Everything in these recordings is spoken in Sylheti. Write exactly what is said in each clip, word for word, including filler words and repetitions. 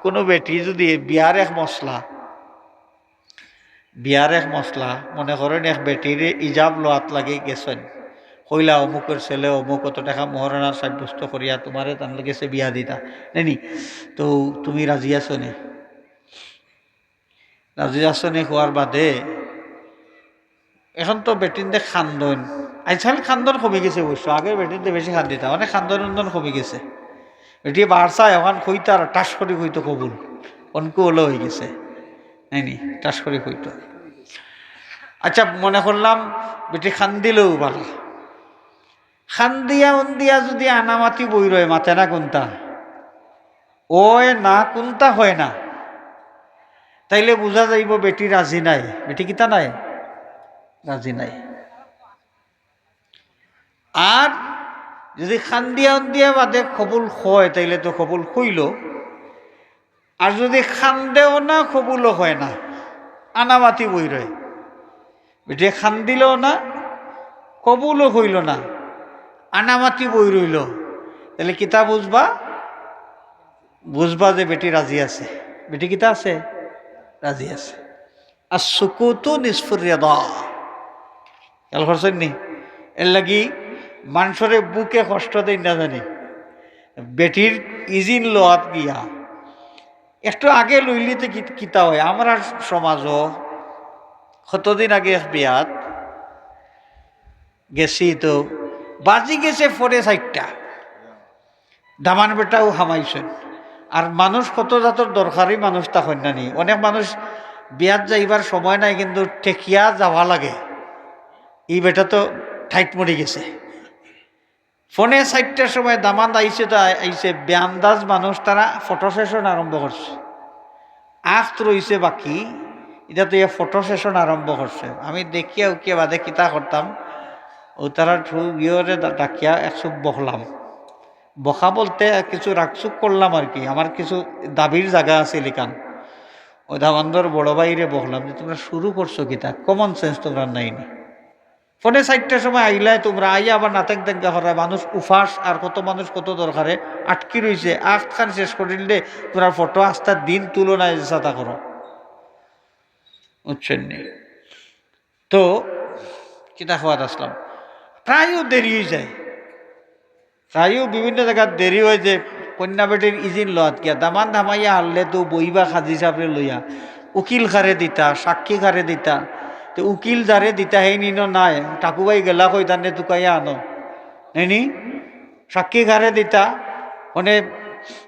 কোনো বেটি যদি বিয়ার এক মসলা, বিয়ার এক মসলা, মনে করেন এক বেটিরে ইজাব লওয়াত লাগি গেছইন, কইলা অমুকর ছেলে অমুক অত টেকা মোহরানা সাব্যস্ত করিয়া তুমারে তান গেছে বিয়া দিতা, নাইনি? তো তুমি রাজি আছো নি? রাজি আছো নি কওয়ার বাদে এখন তো বেটিন্তে কান্দইন, আজকাল কান্দন কমি গেছে অবশ্য, আগে বেটিন্তে বেশি কান্দিতা, অনেক কান্দন উন্দন কমি গেছে। বেটি বারসা এখন কইতা আর ঠাস করি কইতো কবুল, অনকু অলা অই গেছে, নাইনি? ঠাস করি কইতো। আচ্ছা, মনে করলাম বেটি কান্দিলেও বালা, কান্দিয়া উন্দিয়া যদি আনামাতি বই রয়, মাতে না কুন্তা, অয় না কুন্তা হয় না, তাইলে বুঝা যাইবো বেটি রাজি নাই। বেটি কিতা নাই? রাজি নাই। আর যদি কান্দিয়া উন্দিয়া বাদে কবুল কয়, তাইলে তো কবুল কইলো। আর যদি কান্দেও না, কবুলও হয় না, আনামাতি বই রয়, বেটি কান্দিলও না, কবুলও কইলো না, আনামাতি বই রইলো, তাইলে কিতা বুঝবা? বুঝবা যে বেটি রাজি আছে। বেটি কিতা আছে? রাজি আছে। আর সুকুতু নিসফুর রিদা। খেয়াল করছইন নি? এর লাগি মানষরে বুকে কষ্ট দেইন না জানি। বেটির ইজিন লওয়াত গিয়া একটু আগে লইলিতে কি-, কিতা হয়? আমরার সমাজও কতদিন আগে এক বিয়াত গেছি, তো বাজি গেছে ফোনে চাইরটা, দামান বেটাও হামাইছইন। আর মানুষ কত জাতর দরকারি মানুষ তা কইন না নি। অনেক মানুষ বিয়াত যাইবার সময় নাই, কিন্তু ঠেকিয়া যাওয়া লাগে। ই বেটা তো ঠাইট মরি গেছে। ফোনে চাইরটার সময় দামান্দ আইছে, তো আই-, আইছে বেআন্দাজ মানুষ, তারা ফটো সেশন আরম্ভ করছে। আখত রইছে বাকি, ইটা তো ইয়া ফটো সেশন আরম্ভ করছে। আমি দেখিয়া উকিয়া বাদে কিতা করতাম, ও তারা ঠু ইয়রে ডা-, ডাকিয়া এক চুপ বকলাম। বকা বলতে কিছু রাগচুক করলাম আর কি, আমার কিছু দাবির জাগা আছে লিখান। ও দামান্দর বড় ভাইরে বকলাম যে, "তোমরা শুরু করছো কিতা? কমন সেন্স তোমরা নাই নি?" ফোনে চাইরটার সময় আইলায় তোমরা, আইয়া আবার নাতেক দেখা করায়, মানুষ উপাস, আর কত মানুষ কত দরকারে আটকি রইছে, আখখান শেষ করিল দে, তোমরা ফটো আস্তা দিন তুলো না, এই সাদা করো, বুঝছইন নি? তো কিতা কওয়াত আসলাম, প্রায়ও দেরি অই যায়, প্রায়ও বিভিন্ন জাগাত দেরি অয় যে কইন্যা বেটির ইজিন লওয়াত গিয়া, দামান্দ হামাইয়া হারলে তো বইবা কাজী সাবরে লইয়া, উকিল কারে দিতা, সাক্ষী কারে দিতা, তে উকিল যারে দিতা হেইন ইনো নাই, ঠাকুভাই গেলা কই তানরে তুকাইয়া আনো, নাইনি? সাক্ষী কারে দিতা, মানে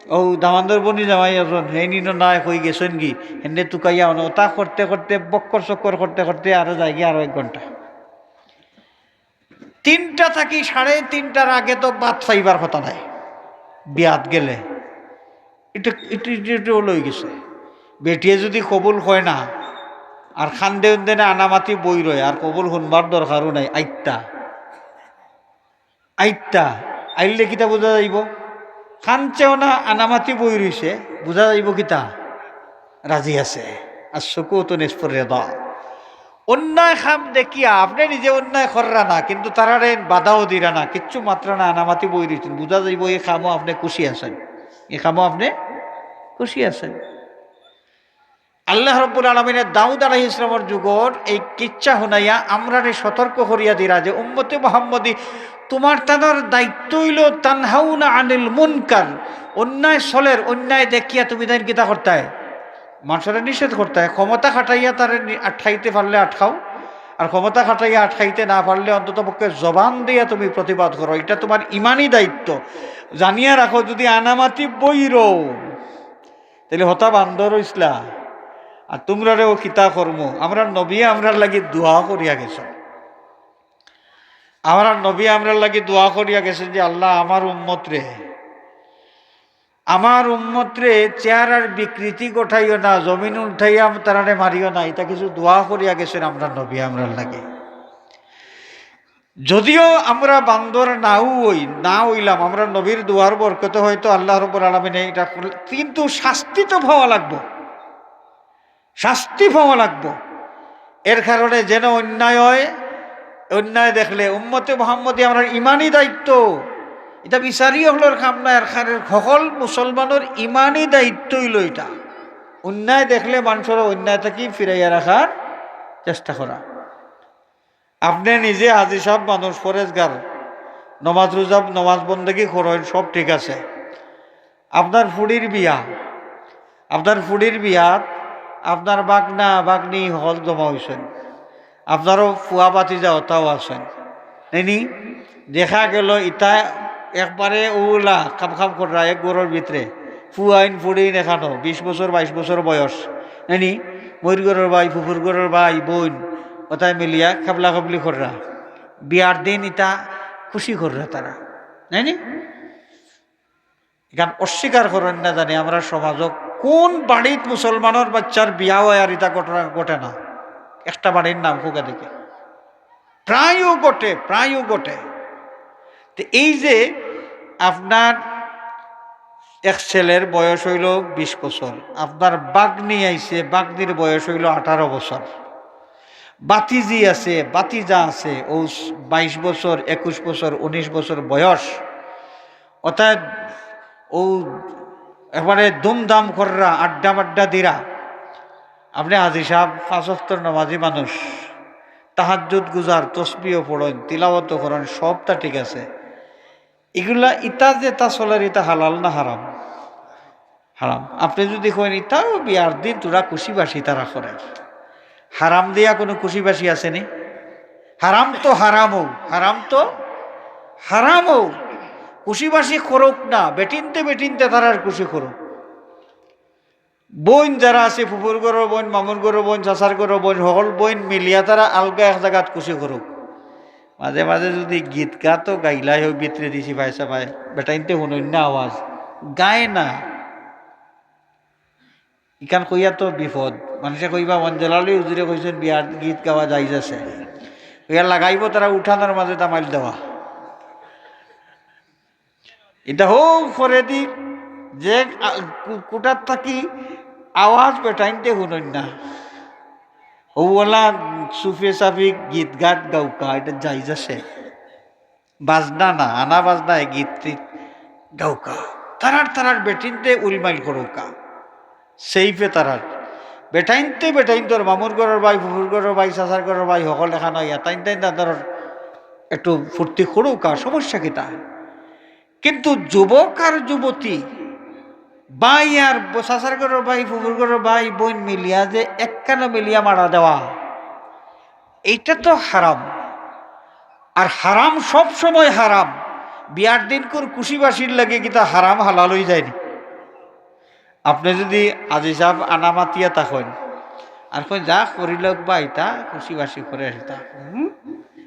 ও দামান্দর বনি জামাই একজন হেইন ইনো নাই, কই গেছইন গি, হেনরে তুকাইয়া আনো। তা করতে করতে বক্কর চক্কর করতে করতে আরো যায়গি আরো এক ঘন্টা। তিনটা থাকি সাড়ে তিনটার আগে তো ভাত পাইবার কথা নাই, বিয়াত গেলে। ইটা, ইটা, ইটা, ইটা অলা অই গেছে। বেটিয়ে যদি কবুল কয় না, আর কান্দে উন্দে না আনামাতি বই রয়, আর কবুল হুনবার দরকারও নাই, আইত্তা। আইত্তা, আইলে কিতা বুঝা যাইবো? কানছেও না, আনামাতি বই রইছে, বুঝা যাইবো কিতা? রাজি আছে। আর সুকুতু নিসফুর রিদা। অন্যায় কাম দেখিয়া আপনে নিজে অন্যায় কররা না, কিন্তু তারারে বাধাও দিরা না, কিচ্ছু মাতরা না, আনামাতি বই রইছইন, বুঝা যাইবো এই কামো আপনে খুশি আছইন, এই কামো আপনে খুশি আছইন। আল্লাহ রাব্বুল আলামিনে দাউদ আলাইহিস সালামর যুগর এই কিচ্ছা হুনাইয়া আমরারে সতর্ক করিয়া দিরা যে উম্মতে মুহাম্মদী তুমার তানর দায়িত্ব অইলো তানহাউনা আনিল মুনকার, অন্যায় চলের, অন্যায় দেখিয়া তুমি তাইন কিতা করতায়? মানষরে নিষেধ করতায়। ক্ষমতা খাটাইয়া তারে নি-, আটকাইতে পারলে আটকাও, আর ক্ষমতা খাটাইয়া আটকাইতে না পারলে অন্তত পক্ষে জবান দিয়া তুমি প্রতিবাদ করো, ইটা তুমার ইমানি দায়িত্ব। জানিয়া রাখো, যদি আনামাতি বইরো, তাইলে হতা বান্দর অইছলা। আর তুমরারেও কিতা করমু? আমরার নবীয়ে আমরার লাগি দোয়া করিয়া গেছইন। আমরার নবীয়ে আমরার লাগি দোয়া করিয়া গেছইন যে, "আল্লাহ, আমার উম্মতরে, আমার উম্মতরে চেহারার বিকৃতি ঘটাইও না, জমিন উল্টাইয়া তারারে মারিও না।" ইতা কিছু দোয়া করিয়া গেছইন আমরার নবীয়ে আমরার লাগি। যদিও আমরা বান্দর নাও অই, না অইলাম, আমরার নবীর দোয়ার বরকতে হয়তো আল্লাহ রাব্বুল আলামিনে ইটা করলে, কিন্তু শাস্তি তো পাওয়া লাগবো, শাস্তি পাওয়া লাগবো। এর কারণে যেন অন্যায় হয়, অন্যায় দেখলে উম্মতে মুহাম্মদী আমরার ইমানি দায়িত্ব, ইটা বিচারি অকলর কাম না, এর কারণে হকল মুসলমানর ইমানি দায়িত্ব অইলো ইটা। অন্যায় দেখলে মানষরে অন্যায় থাকি ফিরাইয়া রাখার চেষ্টা করা। আপনে নিজে হাজি সাব মানুষ, পরেজগার, নমাজ রুজা, নমাজ বন্দেগি করইন, সব ঠিক আছে। আপনার ফুড়ির বিয়া, আপনার ফুড়ির বিয়াত আপনার বাগনা বাগনি হকল জমা অইছইন, আপনারও ফুয়া ভাতিজা অতাও আছইন, নায়নি? দেখা গেল ইতা একবারে অউলা খাম খাম কররা এক ঘরর ভিতরে, ফুয়াইন ফুড়িন এখানো বিশ বছর বাইশ বছর বয়স, নায়নি? মইর ঘরর ভাই, ফুফুর ঘরর ভাই, বইন, অতায় মিলিয়া খেবলা খেবলি কররা, বিয়ার দিন ইতা খুশি কররা তারা, নায়নি? ইখান অস্বীকার করইন না জানি, আমরার সমাজো কোন বাড়িত মুসলমানর বাচ্চার বিয়া অয় আর ইতা ঘটনা ঘটে না? একটা বাড়ির নাম কউক্কা দেখি। প্রায়উ ঘটে, প্রায়উ ঘটে। তে এই যে আপনার এক ছেলের বয়স অইলো বিশ বছর, আপনার বাগনি আইছে, বাগনির বয়স অইলো আঠারো বছর, ভাতিজি আছে, ভাতিজা আছে, অউ বাইশ বছর, একুশ বছর, উনিশ বছর বয়স, অর্থাৎ অউ একবারে ধুমধাম কররা, আড্ডা মাড্ডা দিরা। আপনে হাজি সাব পাঁচ ওয়াক্তর নমাজি মানুষ, তাহাজ্জুদ গুজার, তসবিও পড়ইন, তিলাওয়াতও করইন, সবতা ঠিক আছে। ইগুলা ইতা যেতা চলের, ইতা হালাল না হারাম? হারাম। আপনে যুদি কইন, ইতাও বিয়ার দিন থুড়া খুশি বাসি তারা করের, হারাম দিয়া কুনু খুশি বাসি আছেনি? হারাম তো হারামউ, হারাম তো হারামউ। খুশি বাসি করউক না, বেটিন্তে বেটিন্তে তারার খুশি করউক। বইন যারা আছে, ফুফুর ঘরর বইন, মামুর ঘরর বইন, চাচার ঘরর বইন, হকল বইন মিলিয়া তারা আলগা এক জাগাত খুশি করউক। মাঝে মাঝে যুদি গীত গাতও গাইলায় অউ ভিতরে দিছি পায়সা পায়, বেটাইন্তে হুনইন না আওয়াজ, গায় না। ইখান কইয়া তো বিপদ। মানষে কইবা, "মঞ্জুর আলী হুজুরে কইছইন বিয়ার গীত গাওয়া জাইজ আছে।" কইয়া লাগাইবো তারা উঠানর মাঝে দামাইল দেওয়া। ইটা হউ করেদি যে আ, কু-, কুটার থাকি আওয়াজ বেটাইন্তে হুনইন না। অউলা সুফে সাফি গীত গাত গাউক্কা, ইটা জাইজ আছে। বাজনা না, আনা বাজনা, এ গীত টিত গাউক্কা। তারার তারার বেটিন্তে উলমাইল করউক্কা। সেইফে তারার। বেটাইন্তে বেটাইন্তর, মামুর ঘরর ভাই, ফুফুর ঘরর ভাই, চাচার ঘরর ভাই, হকল এখানো অইয়া তাইন তাইন তারার একটু ফুর্তি করউক্কা, সমস্যা কিতা? কিন্তু যুবক আর যুবতী, ভাই আর ব-, চাচার ঘরর ভাই, ফুফুর ঘরর ভাই, বইন মিলিয়া যে একখানো মিলিয়া মারা দেওয়া, এইটা তো হারাম। আর হারাম সব সময় হারাম। বিয়ার দিনকুর খুশি বাসির লাগি কিতা হারাম হালাল অইযায়নি? আপনে যুদি হাজি সাব আনা মাতিয়া থাকইন, আর কইন, "যা করিলউক বা ইতা, খুশি বাসি করের ইতা।" হুম?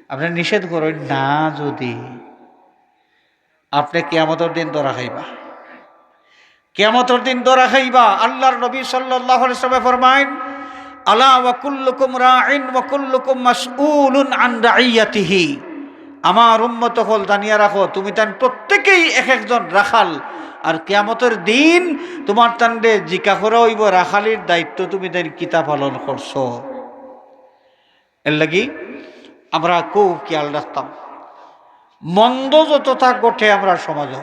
আপনে নিষেধ করইন না যুদি, আপনে কিয়ামতর দিন ধরা খাইবা। কিয়ামতর দিন ধরা খাইবা। আল্লার নবী সাল্লাল্লাহু আলাইহি ওয়াসাল্লামে ফরমাইন, "আলা ওয়া কুল্লুকুম রাইন ওয়া কুল্লুকুম মাসউলুন আন রাইয়াতিহি।" আমার উম্মত অকল জানিয়া রাখো, তুমি তান প্রত্যেকেই এক একজন রাখাল। আর কিয়ামতর দিন তুমার তানরে জিকা করা অইবো, রাখালির দায়িত্ব তুমি তাইন কিতা পালন করছো। এরলাগি আমরা খুব খেয়াল রাখতাম। মন্দ যততা ঘটে আমরার সমাজো,